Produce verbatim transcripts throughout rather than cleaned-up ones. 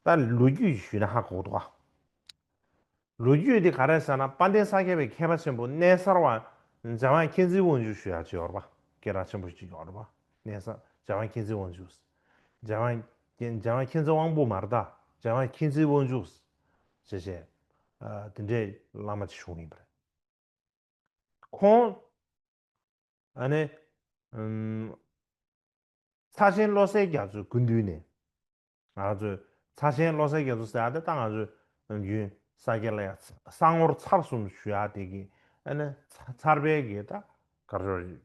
ད་ལོ་རྒྱུས་ཞུས་ན་ཧ་གོ་འདུག་ཨ། ལོ་རྒྱུས་དེ་ག་རེ་ཟེར་ན། དཔལ་ལྡན་ས་སྐྱ་པའི་མཁས་པ་ཆེན་པོ་གནས་གསར་བ་འཇམ་དབྱངས་མཁྱེན་བརྩེ་དབང་ཕྱུག་ཞུ་ཡག་ཅིག་ཡོད་རེད་པ། སྐད་གྲགས་ཆེན་པོ་ཞིག་ཡོད་རེད་པ། གནས་གསར་འཇམ་དབྱངས་མཁྱེན་བརྩེ་དབང་ཕྱུག་འཇམ་དབྱངས་འཇམ་དབྱངས་མཁྱེན་བརྩེ་དབང་པོ་མ་རེད་ད། འཇམ་དབྱངས་མཁྱེན་བརྩེ་དབང་ཕྱུག་ཞེས་བྱས། ཨ། དེ་འདྲའི་བླ་མ་ཅིག་བྱུང་ཡིན་པ་རེད། ཁོང་ཨ་ནི་ཨམ། ཚར་ཆེན་བློ་གསལ་རྒྱ་མཚོའི་སྐུ་མདུན་ནས། ང་ཚོས་ཚར་ཆེན་བློ་གསལ་རྒྱ་མཚོ་ཟེར་ཡག་དེ་ད་ང་ཚོས་ནམ་རྒྱུན་ས་སྐྱ་ལ་ཡ་གསང་བོར་ཚར་གསུམ་ཞུ་ཡག་དེ་གི་ཨ་ནི་ཚ- ཚར་པའི་གི་ད་ག་རེ་ཟེར།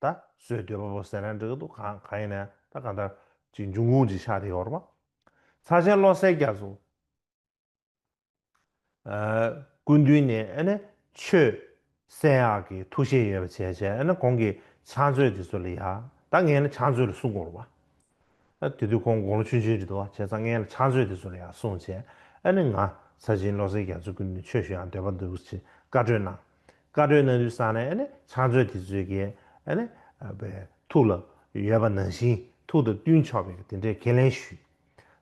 ད་སྲོལ་གདོལ་པ་པོ་ཟེར་ན་འགྲིག་གི་འདུག་གང་གང་ཡིན་ན་ད་གང་ལྟར་ཅིག་འབྱུང་ཁུངས་ཅིག་ཆགས་བསྡད་ཡོད་རེད་པ། ཚར་ཆེན་བློ་གསལ་རྒྱ་མཚོ། ཨ། སྐུ་མདུན་ནས་ཨ་ནི་ཆོས་གསན་ཡག་གི་ཐུགས་བཞེད་ཡོད་པ་བྱས་བྱས། ཨ་ནི་ཁོང་གིས་ཕྱག་མཛོད་དེ་ཚོ་ལ་ཡ། ད་ངས་ནི་ཕྱག་མཛོད་ལ་གསུང་དགོས་རེད་པ། ཨ། དེ་དུས་ཁོང་དགུང་ལོ་ཆུང་ཆུང་ཅིག་འདུག་པ། བྱས་ཙང་ངས་ལ་ཕྱག་མཛོད་དེ་ཚོ་ལ་ཡ་གསུངས་བྱས། ཨ་ནི་ང་ཚར་ཆེན་བློ་གསལ་རྒྱ་མཚོའི་སྐུ་མདུན་ནས་ཆོས་ཞུ་ཡག་འདོད་པ་འདུག་ཅེས་བཀའ་གྲོས་གནང་། བཀའ་གྲོས་གནང་དུས་ཙང་ནས་ཨ་ནི་ཕྱག་མཛོད་དེ་ཚོས་ཀྱིས་ཨ་ནི་ཨ་པའི་ཐུགས་ལ་ཡོད་པ་ནང་བཞིན་ཐུགས་དང་བསྟུན་ཆོག་པའི་དེ་འདྲའི་ཁས་ལེན་ཞུས།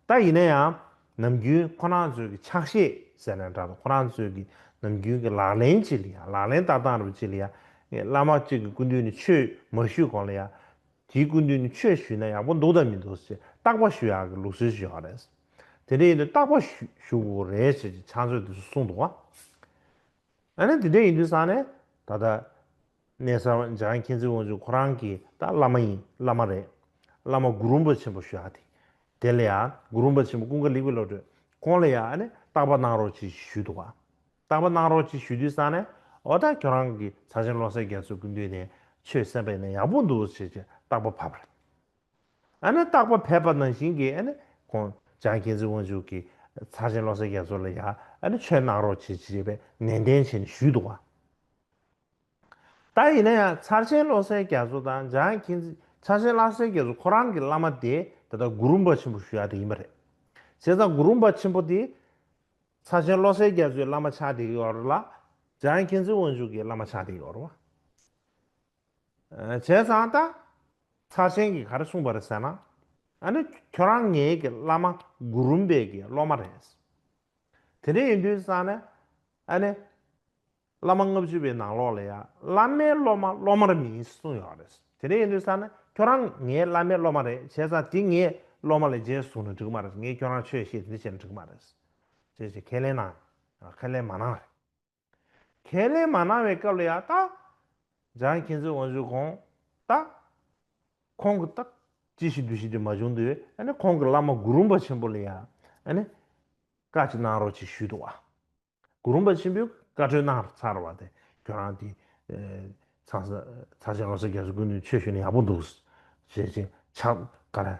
ད་ཡིན་ན་ཡང་ནམ་རྒྱུན་ཁོ་རང་ཚོའི་གི་ཕྱག་བཞེས་ཟེར་ན་འདྲ་འདུག་ཁོ་རང་ཚོའི་གི་ནམ་རྒྱུན་གི་ལག་ལེན་ཅིག་ལ་ཡ། ལག་ལེན་བསྟར་སྟངས་རུ་ཅིག་ལ་ཡ། བླ་མ་གཅིག་གི་སྐུ་མདུན་ནས་ཆོས་མ་ཞུས་གོང་ལ་ཡ། དེའི་སྐུ་མདུན་ནས་ཆོས་ཞུས་ན་ཡག་པོ་འདུག་དང་མི་འདུག་ཟེར་བརྟག་པ་ཞུ་ཡག་གི་ལུགས་སྲོལ་ཞིག་ཡོད་རེད། དེ་འདྲ་ཡིན་དུས་བརྟག་པ་ཞུ་ཞུ་དགོས་རེད་ཟེར་གྱི་ཕྱག་མཛོད་དེ་ཚོ་གསུངས་འདུག་བ། ཨ་ནི་དེ་འདྲ་ཡིན་དུས་ཙང་ནས་ད་ལྟ་གནས་གསར་འཇམ་དབྱངས་མཁྱེན་བརྩེ་དབང་ཕྱུག་ཁོ་རང་གི་ད་བླ་མ་ཡིན། བླ་མ་རེད། བླ་མ་གུ་རུ་རིན་པོ་ཆེན་པོ་ཞུ་ཡག་དེ། དེ་ལ་ཡ་གུ་རུ་རིན་པོ་ཆེན་པོ་ཀུན་དགའ་ལེགས་པའི་བློ་གྲོས་ཁོང་ལ་ཡ་ཨ་ནི་བརྟག་པ་གནང་རོགས་གྱིས་ཞུས་འདུག་བ། བརྟག་པ་གནང་རོགས་གྱིས་ཞུས་དུས་ཙང་ནས། འོ་ད་ཁྱོད་རང་གིས་ཚར་ཆེན་བློ་གསལ་རྒྱ་མཚོའི་སྐུ་མདུན་ནས་ཆོས་གསན་པ་ཡིན་ན་ཡག་པོ་འདུག་ཟེར་གྱི་བརྟག་པ་ཕབ་པ་རེད། ཨ་ནི་བརྟག་པ་ཕེབས་པ་ནང་བཞིན་གྱི་ཨ་ནི་ཁོང་འཇམ་དབྱངས་མཁྱེན་བརྩེ་དབང་ཕྱུག་གིས་ཚར་ཆེན་བློ་གསལ་རྒྱ་མཚོ་ལ་ཡ་ཨ་ནི་ཆོས་གནང་རོགས་བྱེད་ཅེས་པའི་ནན་ཏན་བྱས་ནས་ཞུས་འདུག་བ། ད་ཡིན་ན་ཡང་ཚར་ཆེན་བློ་གསལ་རྒྱ་མཚོ་དང་འཇམ་དབྱངས་མཁྱེན་བརྩེ། ཚར་ཆེན་བློ་གསལ་རྒྱ་མཚོ་ཁོ་རང་གི་བླ་མ་དེ་ད་ལྟ་གུ་རུ་རིན་པོ་ཆེན་པོ་ཞུ་ཡག་དེ་ཡིན་པ་རེད། བྱས་ཙང་གུ་རུ་རིན་པོ་ཆེན་པོ་དེ་ཚར་ཆེན་བློ་གསལ་རྒྱ་མཚོའི་བླ་མ་ཆགས་བསྡད་ཀྱི་ཡོད་རེད་ལ། འཇམ་དབྱངས་མཁྱེན་བརྩེ་དབང་ཕྱུག་གི་བླ་མ་ཆགས་བསྡད་ཀྱི་ཡོད་རེད་བ། བྱས་ཙང་ད་ཚར་ཆེན་གྱིས་ག་རེ་གསུངས་པ་རེད་ཟེར་ན། ཨ་ནི་ཁྱོད་རང་ངའི་གི་བླ་མ་གུ་རུ་རིན་པོ་ཆེ་གི་སློབ་མ་རེད། དེ་འདྲ་ཡིན་དུས་ཙང་ནས་ཨ་ནི་བླ་མ་ལྔ་བཅུ་པའི་ནང་ལོགས་ལ་ཡ་བླ་མའི་སློབ་མ་སློབ་མར་མིན་གསུངས་ཡོད་རེད། དེ་འདྲ་ཡིན་དུས་ཙང་ནས་ཁྱོད་རང་ངའི་བླ་མའི་སློབ་མ་རེད། བྱས་ཙང་དེ་ངའི་སློབ་མ་ལ་རྗེས་སུ་བཟུང་ན་འགྲིག་གི་མ་རེད། ངས་ཁྱོད་རང་ཆོས་བཤད་དེ་འདྲ་བྱས་ན་འགྲིག་གི་མ་རེད། ཅེས་ཅེས་ཁས་ལེན་གནང་། ཁས་ལེན་མ་གནང་རེད། ཁས་ལེན་མ་གནང་བའི་སྐབས་ལ་ཡ་ད། འཇམ་དབྱངས་མཁྱེན་བརྩེ་དབང་ཕྱུག་ཁོང་ད། ཁོང་གི་ད། ཅི་ཞིག་འདུ་ཤེས་དེ་མ་བྱུང་དུས་ཨ་ནི་ཁོང་གི་བླ་མ་གུ་རུ་རིན་པོ་ཆེན་པོ་ལ་ཡ་ཨ་ནི་བཀའ་ཅིག་གནང་རོགས་ཅེས་ཞུས་འདུག་བ། གུ་རུ་རིན་པོ་ཆེན་པོས་བཀའ་འཁྲོལ་གནང་ཚར་བ་དེ་ཁྱོད་རང་དེ་ཚར་ཚར་ཆེན་བློ་གསལ་རྒྱ་མཚོའི་སྐུ་མདུན་ཆོས་ཞུས་ན་ཡག་པོ་འདུག་ཞེས་ཅིག་ཕྱག་ག་རེ།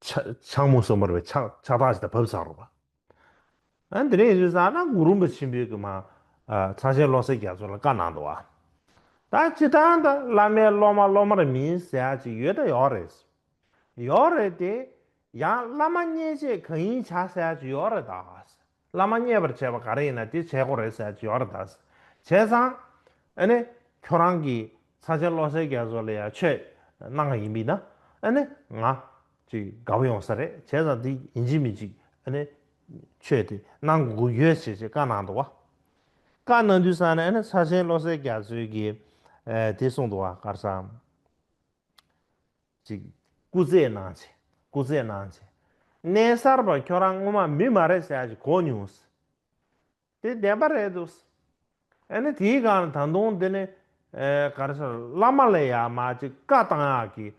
ཕྱག་ཕྱག་མོ་གསུམ་པར་བའི་ཕྱག་ཕྱག་རྟགས་ཤིག་ད་བབས་ཚར་རོ་བ། ཨ་དེ་ནས་ཡིན་དུས་ཙང་ན་གུ་རུ་རིན་པོ་ཆེ་ཆེན་པོས་ཀྱི་མ་ཚར་ཆེན་བློ་གསལ་རྒྱ་མཚོ་ལ་བཀའ་གནང་འདུག་བ། ད་སྤྱིར་བཏང་ད་བླ་མའི་སློབ་མ་སློབ་མར་མིན་ཟེར་ཡག་ཅིག་ཡོད་ད་ཡོད་རེད། ཡོད་རེད་དེ། ཡང་བླ་མ་མཉེས་བྱེད་གང་ཡིན་བྱ་ཟེར་ཡག་ཅིག་ཡོད་རེད་ད། བླ་མ་མཉེས་པར་བྱེད་པ་ག་རེ་ཡིན་ན་དེ་བྱེད་དགོས་རེད་ཟེར་ཡག་ཅིག་ཡོད་རེད་ད། བྱས་ཙང་། ཨ་ནི། ཁྱོད་རང་གིས་ཚར་ཆེན་བློ་གསལ་རྒྱ་མཚོ་ལ་ཡང་ཆོས་གནང་བ་ཡིན་པས་ན། ཨ་ནི། ང་ཅིག་དགའ་པོ་ཡོང་ས་རེད། བྱས་ཙང་དེ་ཡིན་གཅིག་མིན་གཅིག་ཨ་ནི། ཆོས་དེ་གནང་དགོས་ཀྱི་ཡོད་ཅེས་ཅེས་བཀའ་གནང་འདུག་བ། བཀའ་གནང་དུས་ཙང་ནས་ཨ་ནི་ཚར་ཆེན་བློ་གསལ་རྒྱ་མཚོས་ཀྱིས། ཨ། དེ་གསུངས་འདུག་བ། ག་རེ་ཟེར། ཅིག་སྐུ་རྩེད་གནང་བྱས། སྐུ་རྩེད་གནང་བྱས། གནས་གསར་པ་ཁྱོད་རང་སྔོན་མ་མི་མ་རེད་ཟེར་ཡག་ཅིག་གོ་མྱོང་། དེ་བདེན་པ་རེད་འདུག། ཨ་ནི་དེའི་སྒང་ལ་ད་དུང་དེ་ནི། ཨེ། ག་རེ་ཟེར། བླ་མ་ལ་ཡ་མ་ཅིག་བཀའ་བཏང་ཡག་གི།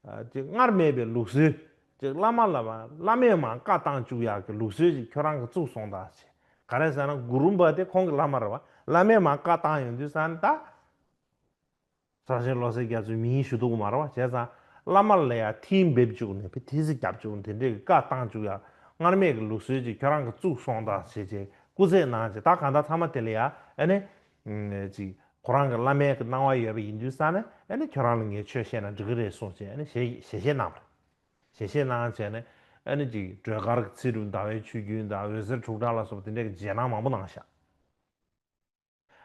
ཨ། ཅིག་སྔར་མེད་པའི་ལུགས་སྲོལ། ཅིག་བླ་མ་ལ་མ་བླ་མས་མ་བཀའ་བཏང་བཅུག་ཡག་གི་ལུགས་སྲོལ་ཅིག་ཁྱོད་རང་གིས་བཙུགས་སོང་ད་ཟེར། ག་རེ་ཟེར་ན་གུ་རུ་རིན་པོ་ཆེ་ཁོང་གི་བླ་མ་རེད་བ། བླ་མས་མ་བཀའ་བཏང་ཡོང་དུས་ཙང་ནས་ད། ཚར་ཆེན་བློ་གསལ་རྒྱ་མཚོའི་མིང་ཞུ་ཐུབ་ཀྱི་མ་རེད་བ། བྱས་ཙང་བླ་མ་ལ་ཡ་ཐིམ་འབེབས་བཅུག་ནས་ཐི་ཙི་རྒྱབ་བཅུག་ནས་དེ་འདྲའི་གི་བཀའ་བཏང་བཅུག་ཡག་སྔར་མེད་ཀྱི་ལུགས་སྲོལ་ཅིག་ཁྱོད་རང་གིས་བཙུགས་སོང་ད་ཟེར་བྱས་སྐུ་རྩེད་གནང་བྱས། ད་གང་ལྟར་མཐའ་མ་དེ་ལ་ཡ་ཨ་ནི། ཅིག་ཁོ་རང་གི་བླ་མའི་གི་གནང་བ་ཡོད་པ་ཡིན་དུས་ཙང་ནས་ཨ་ནི་ཁྱོད་རང་ལ་ངས་ཆོས་བཤད་ན་འགྲིག་གི་རེད་གསུངས་བྱས་ཨ་ནི་ཞལ་ཞལ་བཞེས་གནང་བ་རེད། ཞལ་བཞེས་གནང་བྱས་ནས་ཨ་ནི་ཅིག་སྒྲོལ་དཀར་གྱི་ཚེ་སྒྲུབ་ཟླ་བའི་ཆུ་རྒྱུན་དང་འོད་ཟེར་དྲུག་སྒྲ་ལ་སོགས་པ་དེ་འདྲའི་གི་རྗེས་གནང་མང་པོ་གནང་ཤག།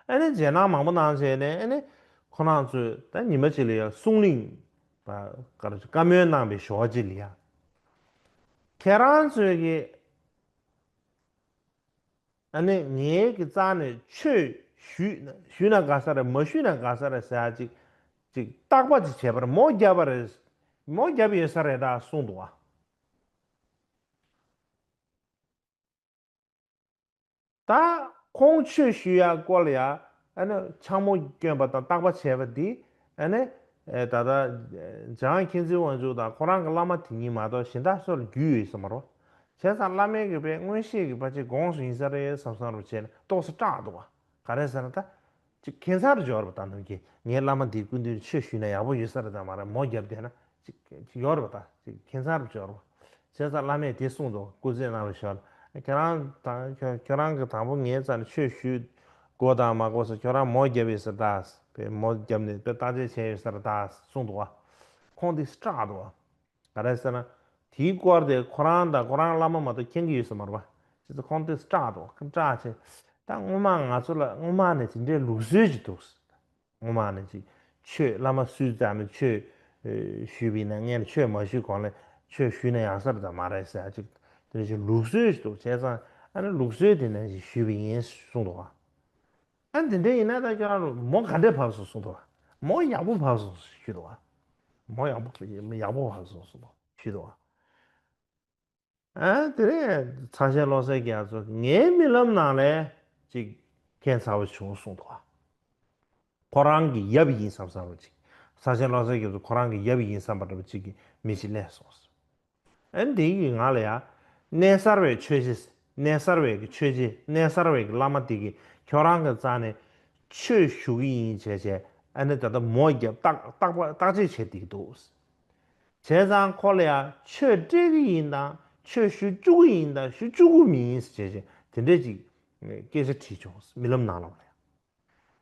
ཨ་ནི་རྗེས་གནང་མང་པོ་གནང་བྱས་ནས་ཨ་ནི། ཁོ་རང་ཚོས་ད་ཉི་མ་གཅིག་ལ་ཡ་གསུང་གླེང་། ད་ག་རེ་བཀའ་མོལ་གནང་བའི་ཞོར་གཅིག་ལ་ཡ། ཁྱེད་རང་ཚོས་ཀྱི་ཨ་ནི་ངའི་གི་རྩ་ནས་ཆོས་ཞུས་ཞུས་ན་དགའ་ས་རེད། མ་ཞུས་ན་དགའ་ས་རེད་ཟེར་ཡ་ཅིག་ཅིག་བརྟག་པ་ཅིག་བྱས་པར་མོ་བརྒྱབ་པ་རེད། མོ་བརྒྱབ་ཡོད་ས་རེད་ད་གསུངས་འདུག་བ། ད་ཁོང་ཆོས་ཞུ་ཡ་སྐོར་ལ་ཡ་ཨ་ནི་འཕྱ་སྨོད་སྐྱོན་པ་དང་བརྟག་པ་བྱས་པ་འདི་ཨ་ནི་ད་ལྟ་འཇམ་དབྱངས་མཁྱེན་བརྩེ་དབང་ཕྱུག་དང་ཁོ་རང་གི་བླ་མ་དེ་ཉིད་མ་གཏོགས་གཞན་དག་སུ་ལ་རྒྱུས་ཡོད་ས་མ་རེད། བྱས་ཙང་བླ་མའི་གི་པའི་མངོན་ཤེས་ཀྱི་ཕ་ཆེ་དགོངས་སུ་ཡིན་ས་རེད་བསམ་བསམ་རུ་བྱས་ནས་ཏོག་ཙམ་སྐྲག་འདུག་བ། ག་རེ་ཟེར་ན་ད། ཅིག་ཁྱད་མཚར་འཇོག་པ་དང་ནམ་གྱི་ངའི་བླ་མ་འདིའི་སྐུ་མདུན་ཆོས་ཞུས་ན་ཡག་པོ་ཡོད་ས་རེད་དང་མ་རེད་མོ་བརྒྱབ་བསྡད་ན་ཅིག་ཅིག་ཡོད་རེད་པ་ད་ཅིག་ཁྱད་མཚར་འཇོག་པ། བྱས་ཙང་བླ་མས་དེ་གསུངས་འདུག་སྐུ་རྩེད་གནང་བའི་ཞོར་ལ་ཁྱོད་རང་དང་ཁྱོད་ཁྱོད་རང་གི་དང་པོ་ངའི་རྩ་ནས་ཆོས་ཞུས་དགོས་དང་མ་དགོས་ཟེར་ཁྱོད་རང་མོ་བརྒྱབ་ཡོད་ས་ད་པའི་མོ་བརྒྱབ་ནས་དཔེ་བརྟག་དཔྱད་བྱས་ཡོད་ས་རེད་ད་གསུངས་འདུག་བ། ཁོང་དེ་སྐྲག་འདུག་བ། ག་རེ་ཟེར་ན། དེའི་སྐོར་དེ་ཁོ་རང་དང་ཁོ་རང་བླ་མ་མ་གཏོགས་མཁྱེན་གྱི་ཡོད་ས་མ་རེད་པ། བྱས་ཙང་ཁོང་དེ་སྐྲག་འདུག་སྐྲག་བྱས། ད་སྔོན་མ་ང་ཚོ་ལ་སྔོན་མ་ནས་དེ་འདྲའི་ལུགས་སྲོལ་ཅིག་འདུག་སྔོན་མ་ནས་ཅིག་ཆོས་བླ་མ་སུས་ཙམ་ནས་ཆོས་ཨེ་ཞུས་པ་ཡིན་ན་སྔོན་ལ་ཆོས་མ་ཞུས་གོང་ལ་ཆོས་ཞུས་ན་ཡག་ས་རེད་དང་མ་རེད་ཟེར་ཡ་ཅིག་དེ་འདྲ་ཅིག་ལུགས་སྲོལ་ཅིག་འདུག་བྱས་ཙང་ཨ་ནི་ལུགས་སྲོལ་དེ་ནང་བཞིན་ཞུས་པ་ཡིན་གསུངས་འདུག་བ། ཨ་འདི་འདྲ་ཡིན་ན་ད་ཁྱོད་རང་ལ་མོ་ག་འདྲས་བབས་སོང་གསུངས་འདུག་བ། མོ་ཡག་པོ་བབས་སོང་ཞུས་འདུག་བ། མོ་ཡག་པོ་ཡག་པོ་བབས་སོང་གསུངས་འདུག་ཞུས་འདུག་བ། ཨ་དེ་རིང་ཚ་ཞལ་བློ་གསལ་རྒྱ་མཚོ་ངའི་རྨི་ལམ་ནང་ལས་ཅིག་ཁྱད་མཚར་བ་བྱུང་གསུངས་འདུག་བ། ཁོ་རང་གི་ཡབ་ཡིན་བསམ་བསམ་རུ་ཅིག་ཚ་ཞལ་བློ་གསལ་རྒྱ་མཚོ་ཁོ་རང་གི་ཡབ་ཡིན་བསམ་པ་འདྲ་བ་ཅིག་གི་མི་ཞིག་སླེབས་སོང་། ཨ་ནི་དེ་གི་ང་ལ་ཡ། གནས་གསར་བའི་ཆོས་རྗེ། གནས་གསར་བའི་གི་ཆོས་རྗེ་གནས་གསར་བའི་གི་བླ་མ་དེ་གི་ཁྱོད་རང་གི་རྩ་ནས་ཆོས་ཞུ་གི་ཡིན་བྱས་བྱས་ཨ་ནི་ད་ལྟ་མོ་བརྒྱབ་བརྟག་བརྟག་པ་བརྟག་དཔྱད་བྱས་བསྡད་ཀྱི་འདུག་བྱས་ཙང་ཁོ་ལ་ཡ་ཆོས་སྤྲད་གི་ཡིན་དང་ཆོས་ཞུ་བཅུག་གི་ཡིན་དང་ཞུ་བཅུག་གི་མིན་བྱས་བྱས་དེ་འདྲས་ཅིག་སྐད་ཆ་དྲིས་བྱུང་རྨི་ལམ་ནང་ལ་ལ་ཡ།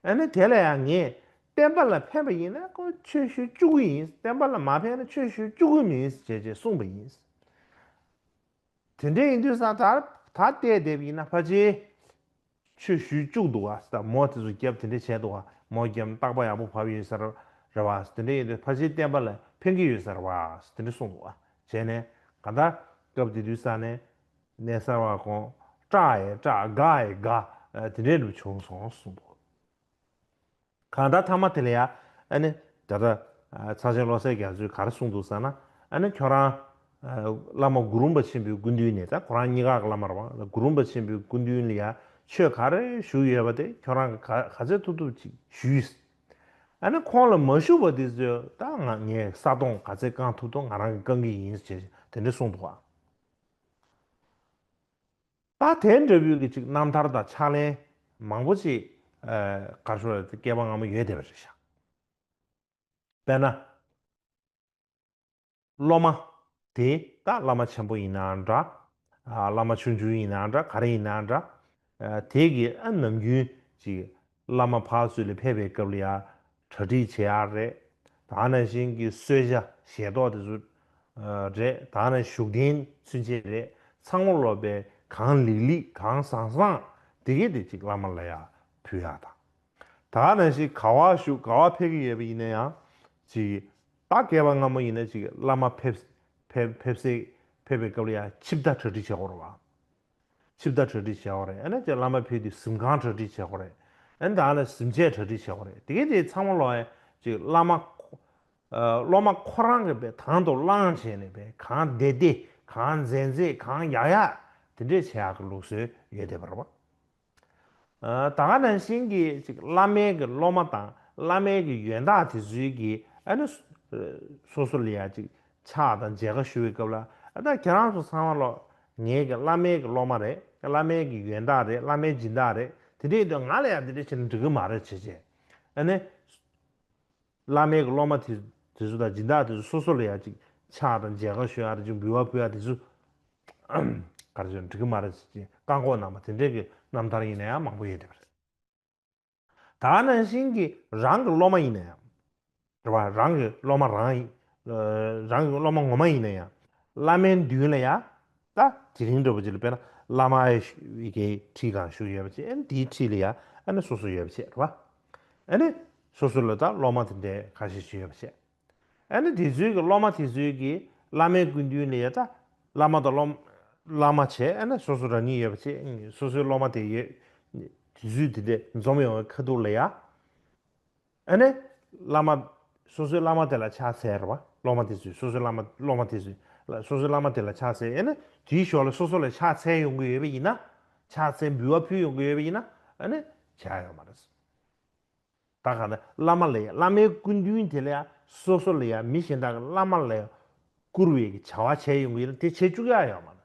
ཨ་ནི་དེ་ལ་ཡང་ངས་བསྟན་པ་ལ་ཕན་པ་ཡིན་ན་ཁོ་ཆོས་ཞུ་བཅུག་གི་ཡིན། བསྟན་པ་ལ་མ་ཕན་ན་ཆོས་ཞུ་བཅུག་གི་མིན་ཞེས་བྱས་གསུངས་པ་ཡིན། དེ་འདྲ་ཡིན་དུས་ཙང་ད་ད་བལྟས་བསྡད་པ་ཡིན་ན་ཕལ་ཆེར་ཆོས་ཞུ་བཅུག་འདུག་ག་ད་མོ་དེ་ཚོ་རྒྱབ་དེ་འདྲ་བྱས་འདུག་ག་མོ་རྒྱབ་རྟག་པ་ཡག་པོ་བབས་ཡོད་ས་རེད་བ། དེ་འདྲ་ཡིན་དུས་ཕལ་ཆེར་བསྟན་པ་ལ་ཕན་གྱི་ཡོད་ས་རེད་བ་དེ་འདྲ་གསུངས་འདུག་ག་བྱས་ནས་གང་ལྟར་སྐབས་དེ་དུས་ཙང་ནས། གནས་གསར་བ་ཁོང་སྐྲག་ཡས་སྐྲག་དགའ་ཡས་དགའ་དེ་འདྲའི་འདྲ་བྱུང་སོང་གསུངས་འདུག་གང་ལྟར་མཐའ་མ་དེ་ལ་ཡ་ཨ་ནི་ད་ལྟ་ཚ་ཆེན་བློ་གསལ་རྒྱ་མཚོས་ག་རེ་གསུངས་འདུག་ཟེར་ན་ཨ་ནི་ཁྱོད་རང་བླ་མ་གུ་རུ་རིན་པོ་ཆེན་པོའི་སྐུ་མདུན་ནས་ད་ཁོ་རང་གཉིས་ཀ་གི་བླ་མ་རེད་བ། གུ་རུ་རིན་པོ་ཆེན་པོའི་སྐུ་མདུན་ལ་ཡ་ཆོས་ག་རེ་ཞུས་ཡོད་པ་དེ་ཁྱོད་རང་གི་ག་ག་ཚད་ཐུབ་ཐུབ་ཅིག་ཞུས། ཨ་ནི་ཁོང་ལ་མ་ཞུས་པ་དེ་ཚོས་ད་ང་ངས་ས་དོང་ག་ཚད་བཀང་ཐུབ་ཐུབ་ང་རང་གིས་བཀང་གི་ཡིན་ཞེས་དེ་འདྲ་གསུངས་འདུག་བ། ད་དེ་འདྲ་བོའི་གི་ཅིག་རྣམ་ཐར་དང་ཕྱག་ལེན་མང་པོ་ཅིག་ཨ་ག་རེ་ཞུ་དགོས་རེད། སྐལ་པ་སྔ་མོ་ཡོད་བསྡད་པ་རེད་ཤག་དཔེར་ན། སློབ་མ་དེ་ད་བླ་མ་ཆེན་པོ་ཡིན་ནའང་འདྲ། ཨ་བླ་མ་ཆུང་ཆུང་ཡིན་ནའང་འདྲ་ག་རེ་ཡིན་ནའང་འདྲ། ཨ་དེ་གི་ཨ་ནམ་རྒྱུན་ཅིག་བླ་མ་ཕར་ཚུར་ལ་ཕེབས་པའི་སྐབས་ལ་ཡ་གྲ་སྒྲིག་བྱེད་ཡག་རེད། ད་ནང་བཞིན་གྱི་གསོལ་ཇ་ཞལ་ཏོག་དེ་ཚོ་རེད། ད་ནང་བཞུགས་གདན་ཚུན་ཆད་རེད། ཚང་མ་ལོག་པའི་གང་ལེགས་ལེགས་གང་བཟང་བཟང་དེ་གས་དེ་ཅིག་བླ་མ་ལ་ཡ་ཕུལ་ཡག་དང་། ད་ནང་བཞིན་ག་བ་བཞུགས་ག་བ་ཕེབས་ཀྱི་ཡོད་པ་ཡིན་ན་ཡང་ཅིག་ད་སྐལ་པ་སྔ་མོ་ཡིན་ན་ཅིག་བླ་མ་ཕེབས་ཕེབས་ཕེབས་སའི་ཕེབས་པའི་སྐབས་ལ་ཡ་ཆིབས་རྟ་གྲ་སྒྲིག་བྱེད་དགོས་རེད་བ། ཆིབས་རྟ་གྲ་སྒྲིག་བྱེད་དགོས་རེད། ཨ་ནི་ཅིག་བླ་མ་ཕེབས་དུས་གཟིམ་ཁང་གྲ་སྒྲིག་བྱེད་དགོས་རེད། ཨ་ནི་ད་ནི་གཟིམ་ཆས་གྲ་སྒྲིག་བྱེད་དགོས་རེད། དེ་གས་དེ་ཚང་མ་ལོག་ཡ་ཅིག་བླ་མ་ཁོ་ཨ་སློབ་མ་ཁོ་རང་གིས་པའི་དང་དུ་བླངས་བྱས་ནས་པའི་གང་བདེ་བདེ་གང་མཛེས་མཛེས་གང་ཡག་ཡག་དེ་འདྲས་བྱེད་ཡག་གི་ལུགས་སྲོལ་ཡོད་བསྡད་པ་རེད་བ། ཨ་ད་ག་ནང་བཞིན་གྱི་ཅིག་བླ་མའི་གི་སློབ་མ་དང་བླ་མའི་གི་ཡོན་བདག་དེ་ཚོའི་གི་ཨ་ནི་སོ་སོ་ལ་ཡ་ཅིག་ཕྱག་དང་མཇལ་ཁ་ཞུ་བའི་སྐབས་ལ་ཨ་ད་ཁྱེད་རང་ཚོ་ཚང་མ་ལོག་ངའི་གི་བླ་མའི་གི་སློབ་མ་རེད། བླ་མའི་གི་ཡོན་བདག་རེད། བླ་མའི་སྦྱིན་བདག་རེད། དེ་འདྲས་ཡིན་དུས་ང་ལ་ཡ་དེ་འདྲས་བྱས་ན་འགྲིག་གི་མ་རེད་བྱས་བྱས་ཨ་ནི། བླ་མའི་གི་སློབ་མ་དེ་དེ་ཚོ་དང་སྦྱིན་བདག་དེ་ཚོ་སོ་སོ་ལ་ཡ་ཅིག་ཕྱག་དང་མཇལ་ཁ་ཞུ་ཡག་རེད། ཅིག་འབུལ་བ་ཕུལ་ཡག་དེ་ཚོ་ག་རེ་ཟེར་འགྲིག་གི་མ་རེད་ཅེས་བཀག་འགོག་གནང་བ་དེ་འདྲའི་གི་རྣམ་ཐར་ཡིན་ན་ཡང་མང་པོ་ཡོད་བསྡད་པ་རེད། ད་ག་ནང་བཞིན་གྱི་རང་གི་སློབ་མ་ཡིན་ན་ཡང་རེད་བ། རང་གི་སློབ་མ་རང་ཡིན། རང་གི་སློབ་མ་ངོ་མ་ཡིན་ན་ཡང་བླ་མའི་མདུན་ལ་ཡ། ད་དེ་རིང་འདྲ་པོ་ཅིག་ལ་དཔེར་ན་བླ་མ་ཡི་གི་ཁྲི་སྒང་བཞུགས་ཡོད་པ་ཅིག་ཨ་ནི་དེའི་ཁྲི་ལ་ཡ་ཨ་ནི་སོ་སོ་ཡོད་པ་ཅིག་རེད་བ། ཨ་ནི་ སོ་སོ་ལ་ད་སློབ་མ་དེ་འདྲའི་ཁ་ཤས་ཤིག་ཡོད་པ་བྱས། ཨ་ནི་དེ་ཚོའི་གི་སློབ་མ་དེ་ཚོའི་གི་བླ་མའི་སྐུ་མདུན་ལ་ཡ་ད་བླ་མ་དང་སློབ་བླ་མ་བྱས། ཨ་ནི་སོ་སོ་རང་ཉིད་ཡོད་པ་བྱས། སོ་སོའི་སློབ་མ་དེ་ཡོད། དེ་ཚོའི་དེ་འདྲ་འཛོམས་ཡོང་བའི་ཁ་ཐུག་ལ་ཡ། ཨ་ནི་བླ་མ། སོ་སོའི་བླ་མ་དེ་ལ་ཕྱག་འཚལ་རེད་བ། སློབ་མ་དེ་ཚོས་སོ་སོའི་བླ་མ་སློབ་མ་དེ་ཚོས་སོ་སོའི་བླ་མ་དེ་ལ་ཕྱག་འཚལ། ཨ་ནི་དེའི་ཞོར་ལ་སོ་སོ་ལ་ཕྱག་འཚལ་ཡོང་གི་ཡོད་པ་ཡིན་ན། ཕྱག་འཚལ་འབུལ་བ་ཕུལ་ཡོང་གི་ཡོད་པ་ཡིན་ན། ཨ་ནི་བྱ་ཡ་ཡོད་མ་རེད། ད་ག་ནས་བླ་མ་ལ་ཡ། བླ་མའི་སྐུ་མདུན་དེ་ལ་ཡ། སོ་སོ་ལ་ཡ། མི་གཞན་དག་གི་བླ་མ་ལ་ཡ་བཀུར་བའི་གི་བྱ་བ་བྱས་ཡོང་གི་ཡིན་ན། དེ་བྱེད་བཅུག་ཡ་ཡོད་མ་རེད།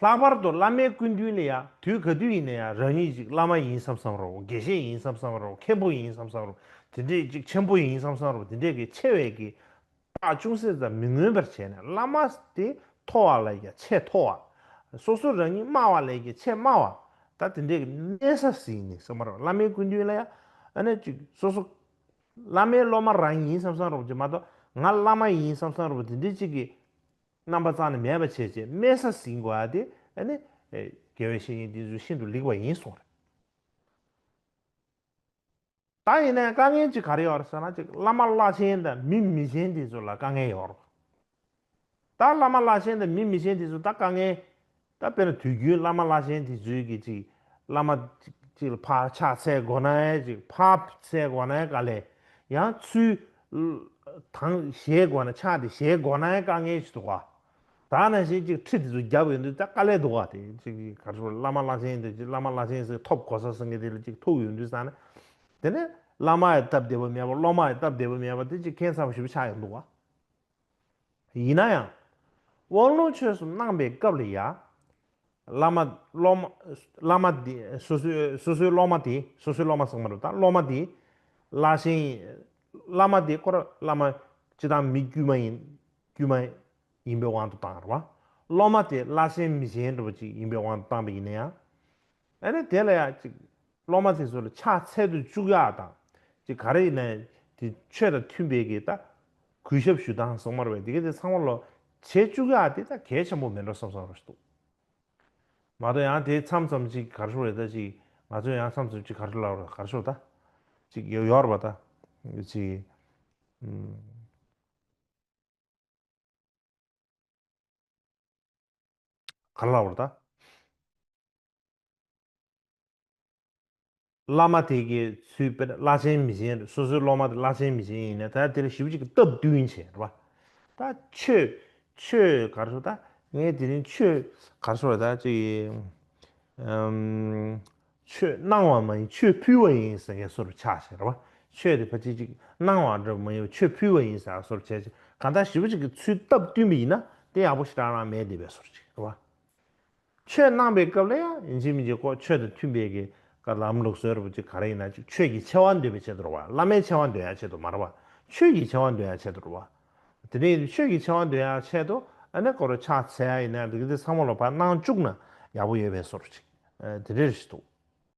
ལྷག་པར་དུ་བླ་མའི་སྐུ་མདུན་ལ་ཡ། དུས་ག་དུས་ཡིན་ན་ཡང་རང་ཉིད་ཅིག་བླ་མ་ཡིན་བསམ་བསམ་རོ། དགེ་བཤེས་ཡིན་བསམ་བསམ་རོ། མཁན་པོ་ཡིན་བསམ་བསམ་རོ། དེ་འདྲས་ཅིག་ཆེན་པོ་ཡིན་བསམ་བསམ་རོ། དེ་འདྲས་ཀྱི་ཆེ་བའི་གི་རྟགས་ཅུང་ཟད་ཙམ་མི་མངོན་པར་བྱས་ནས། བླ་མ་དེ་མཐོ་བ་ལ་ཡ་ཆེས་མཐོ་བ། སོ་སོ་རང་ཉིད་དམའ་བ་ལ་ཡ་ཆེས་དམའ་བ། ད་དེ་འདྲས་ཀྱི་གནས་ས་ཟིན་ནས་བསམ་པ་རོ། བླ་མའི་སྐུ་མདུན་ལ་ཡ། ཨ་ནི་ཅིག་སོ་སོ་བླ་མའི་སློབ་མ་རང་ཡིན་བསམ་བསམ་རོ་ཅིག་མ་གཏོགས། ང་བླ་མ་ཡིན་བསམ་བསམ་རོ། དེ་འདྲས་ཅིག་གི་རྣམ་པ་རྩ་ནས་མེད་པ་བྱས་བྱས་དམན་ས་ཟིན་དགོས་ཡ་དེ། ཨ་ནི་ཨེ་དགེ་བའི་བཤེས་གཉེན་འདི་ཚོས་ཤིན་ཏུ་ལེགས་པ་ཡིན་གསུངས་རེད། ད་ཡིན་ནའི་དཀའ་ངལ་ཅིག་ག་རེ་ཡོད་རེད་ཟེར་ན། ཅིག་བླ་མ་བླ་ཆེན་དང་མི་མི་ཆེན་འདི་ཚོ་ལ་དཀའ་ངལ་ཡོད་རེད། ད་བླ་མ་བླ་ཆེན་དང་མི་མི་ཆེན་འདི་ཚོ་ད་དཀའ་ངལ། ད་དཔེར་ན་དུས་རྒྱུན་བླ་མ་བླ་ཆེན་འདི་ཚོའི་གི་ཅིག་བླ་མ་ཅིག་ལ་ཕར་ཕྱག་འཚལ་དགོས་ན་ཡང་ཅིག་ཕར་འཚལ་དགོས་ན་ཡང་དཀའ་ལས། ཡང་ཚུར་དང་བཞེས་དགོས་ན། ཕྱག་དེ་བཞེས་དགོས་ན་ཡང་དཀའ་ངལ་ཞིག་འདུག་ག། ད་ནང་བཞིན་ཅིག་ཁྲི་དེ་ཚོ་བརྒྱབ་ཡོང་དུས་ད་དཀའ་ལས་འདུག་ག། དེ་ཅིག་ག་རེ་ཟེར། བླ་མ་བླ་ཆེན་དེ་ཅིག་བླ་མ་བླ་ཆེན་ཟེར་ཐོབ་གོ་ས་ཟེར་མཁན་དེ་ལ་ཅིག་ཐུག་ཡོང་དུས་ཙང་ནས། དེ་ནས་བླ་མ་ཡི་སྟབས་བདེ་པོ་མེད་པ། སློབ་མ་ཡི་སྟབས་བདེ་པོ་མེད་པ་དེ་ཅིག་ཁྱད་མཚར་པོ་ཞེ་པོ་ཆགས་ཡོང་འདུག་ག། ཡིན་ན་ཡང་། དབང་ལུང་ཆོས་གསུམ་གནང་བའི་སྐབས་ལ་ཡ། བླ་མ་སློབ་མ། བླ་མ་དེ་སོ་སོའི་སོ་སོའི་སློབ་མ་དེ། སོ་སོའི་སློབ་མ་ཚང་མ་རེད། ད་སློབ་མ་དེ་བླ་ཆེན། བླ་མ་དེ་ཁོ་རང་བླ་མ་སྤྱིར་བཏང་མི་དཀྱུས་མ་ཡིན། དཀྱུས་མ་ཡིན་པའི་དབང་དུ་བཏང་རེད་བ། སློབ་མ་དེ་བླ་ཆེན་མི་ཆེན་འདྲ་པོ་ཅིག་ཡིན་པའི་དབང་དུ་བཏང་པ་ཡིན་ན་ཡང་། ཨ་ནི་དེ་ལ་ཡང་ཅིག་སློབ་མ་དེ་ཚོ་ལ་ཕྱག་འཚལ་དུ་བཅུག་ཡག་དང་། ཅིག་ག་རེ་ཡིན་ན་དེ་ཆོས་དང་མཐུན་པའི་གི་ད་གུས་ཞབས་ཞུ་སྟངས་སོགས་མ་རེད་པས། དེ་ག་དེ་ཚང་མ་ལོ་བྱེད་བཅུག་ཡག་དེ་ད་གལ་ཆེན་པོ་མེད་འགྲོ་བསམ་བསམ་རོ་ཞིག་འདུག། མ་གཏོགས་ཡང་དེ་མཚམས་མཚམས་ཅིག་ག་རེ་ཟེར་རེད། ད་ཅིག་ང་ཚོ་ཡང་མཚམས་མཚམས་ཅིག་ག་རེ་ལབ་རེད། ག་རེ་ཟེར་ད་ཅིག་ཡོ་ཡོད་རེད་པ། ད་ཅིག་ཨམ། ག་རེ་ལབ་རེད་ད། བླ་མ་དེ་གི་ཚུལ་དཔེར་ན་བླ་ཆེན་མི་ཆེན། སོ་སོའི་སློབ་མ་དེ་བླ་ཆེན་མི་ཆེན་ཡིན་ན། ད་དེ་ལ་ཞེ་པོ་ཅིག་གི་སྟབས་བསྟུན་བྱས་རེད་པ། ད་ཆོས་ཆོས་ག་རེ་ཟེར་ད། ངས་དེ་རིང་ཆོས་ག་རེ་ཟེར་ད་ཅིག་ཨམ། ཆོས་གནང་བ་མ་ཡིན་ཆོས་ཕུལ་བ་ཡིན་ཟེར་མཁན་བཟོ་འདྲ་ཆགས་བྱས་རེད་པ། ཆོས་དེ་ཕལ་ཆེར་ཅིག་གནང་བ་འདྲ་མ་ཡིན་པ་ཆོས་ཕུལ་བ་ཡིན་ཟེར་བཟོ་འདྲ་བྱས་བྱས། གང་ལྟར་ཞེ་པོ་ཅིག་གི་ཚུལ་སྟབས་བསྟུན་པ་ཡིན་ན་དེ་ཡག་པོ་ཞེ་དྲག་རང་མེད་བསྡད་པའི་བཟོ་འདྲ་ཅིག་རེད་པ། ཆོས་གནང་པའི་སྐབས་ལ་ཡང་ཡིན་གཅིག་མིན་གཅིག་ཁོ་ཆོས་དང་མཐུན་པའི་གི་ཀ་ལམ་ལུགས་སྲོལ་རེད་པ། ཅིག་ག་རེ་ཡིན་ན་ཅིག་ཆོས་ཀྱི་ཆེ་བ་འདོན་པའི་ཆེད་དུ་རེད་པ། བླ་མའི་ཆེ་བ་འདོན་ཡ་ཆེད་དུ་མ་རེད་པ། ཆོས་ཀྱི་ཆེ་བ་འདོན་ཡ་ཆེད་དུ་རེད་པ། དེ་ནས་ཆོས་ཀྱི་ཆེ་བ་འདོན་ཡ་ཆེད་དུ་ཨ་ནི་ཁོ་རང་ཕྱག་འཚལ་ཡ་ཡིན་ན་འགྲིག་གི། དེ་ཚང་མ་ལོ་ཕར་གནང་བཅུག་ན་ཡག་པོ་ཡོད་པའི་བཟོ་འདྲ་ཅིག་དེ་འདྲ་ཞིག་འདུག།